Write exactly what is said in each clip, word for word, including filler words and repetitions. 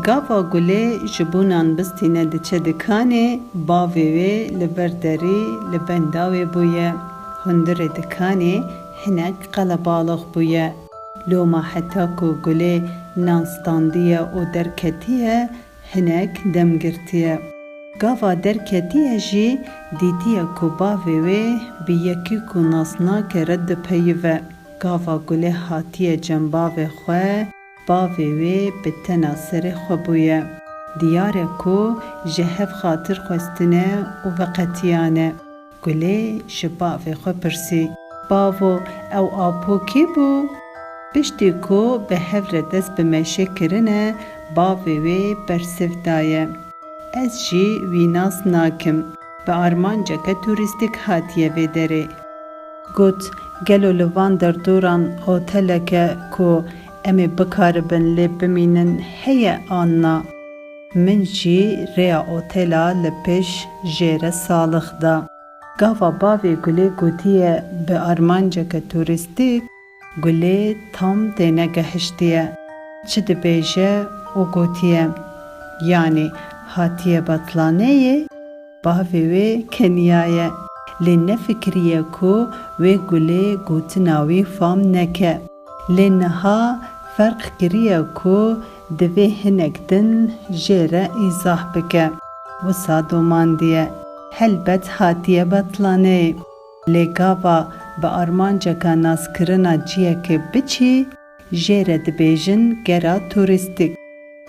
Gava Gulê ji bo nan bistîne diçe dikanê, bavê wê li ber derî li benda wê bûye. Hundirê dikanê hinek qelebalix bûye. Loma heta ku Gulê nan standiye û derketiye, hinek dem girtiye. Gava derketiye jî dîtiye ku bavê wê bi yekî ku nas nake re dipeyive. Gava Gulê hatiye cem bavê xwe, bavê wê bi tena serê xwe bûye. Diyar e ku ji hev xatir xwestine û veqetiyane. Gulê ji bavê xwe pirsî, "Bavo, ew apo kî bû?" Piştî ku bi hev re dest bi meşê kirine, bavê wê bersiv daye, "Ez jî wî nas nakim. Bi armanceke turîstîk hatiye vê derê." Got, "Gelo li van derdoran oteleke ku em ê bikaribin lê bimînin heye an na?" Min jî rêya otela li pêş jê re salix da. Gava bavê Gulê gotiye bi armanceke turîstîk, Gulê tam tênegehiştiye çi dibêje û gotiye, "Yanî hatiye betlaneyê?" Bavê wê keniyaye, lê nefikiriye ku wê Gulê gotina wî fam neke. Lê niha ferq kiriye ku divê hinek din jê re îzah bike. Wisa domandiye. Helbet hatiye betlaneyê. Lê gava bi armanceka naskirina ciyekê biçî, jê re dibêjin gera turîstîk.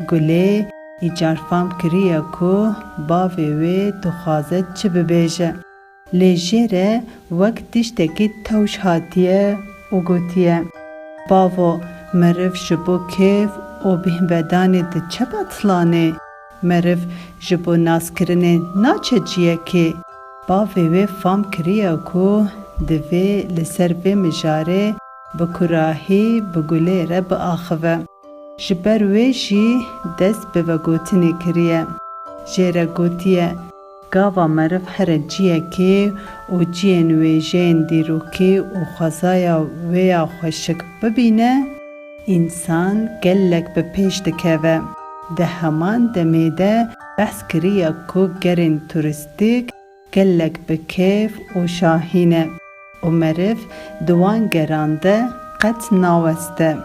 Gulê îcar fam kiriye ku bavê wê dixwaze çi bibêje. Lê jê re wek tiştekî tewş hatiye û gotiye, "Bavo, meriv ji bo kêf û bîhvedanê diçe betlanê? Meriv ji bo naskirinê naçe ciyekê?" Bavê wê fam kiriye ku divê li ser vê mijarê bi kurahî bi Gulê re biaxive. Ji ber wê jî dest bi vegotinê kiriye. Jê re gotiye, "Gava meriv here ciyekê û ciyên wêjeyên dîrokî û xwezaya wê ya xweşik bibîne, însan gelek bi pêş dikeve. Di heman demê de behs kiriye ku gerên turîstîk gelek bi kêf û şahî ne û meriv di wan geran de qet naweste."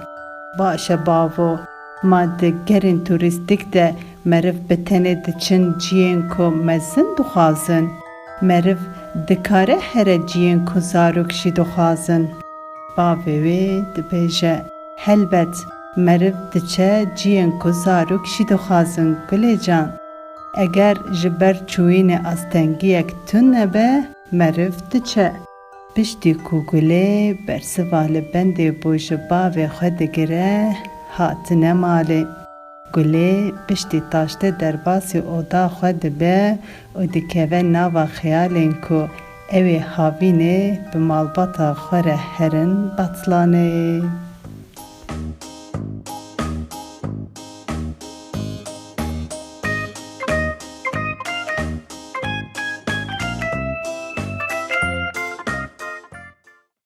"Baş e bavo, ma di gerên turîstîk de meriv bi tenê diçin ciyên ku mezin dixwazin? Meriv dikare here ciyên ku zarok jî dixwazin?" Bavê wê dibêje, "Helbet, meriv diçe ciyên ku zarok jî dixwazin, Gulê can. Eger ji ber çûyînê astengiyek tune be, meriv diçe." Piştî ku Gulê bersiva li bendê bû ji bavê xwe digire, hatine malê. Gulê piştî taştê derbasî oda xwe dibe û dikeve nava xeyalên ku ew ê havînê bi malbata xwe re herin betlaneyê.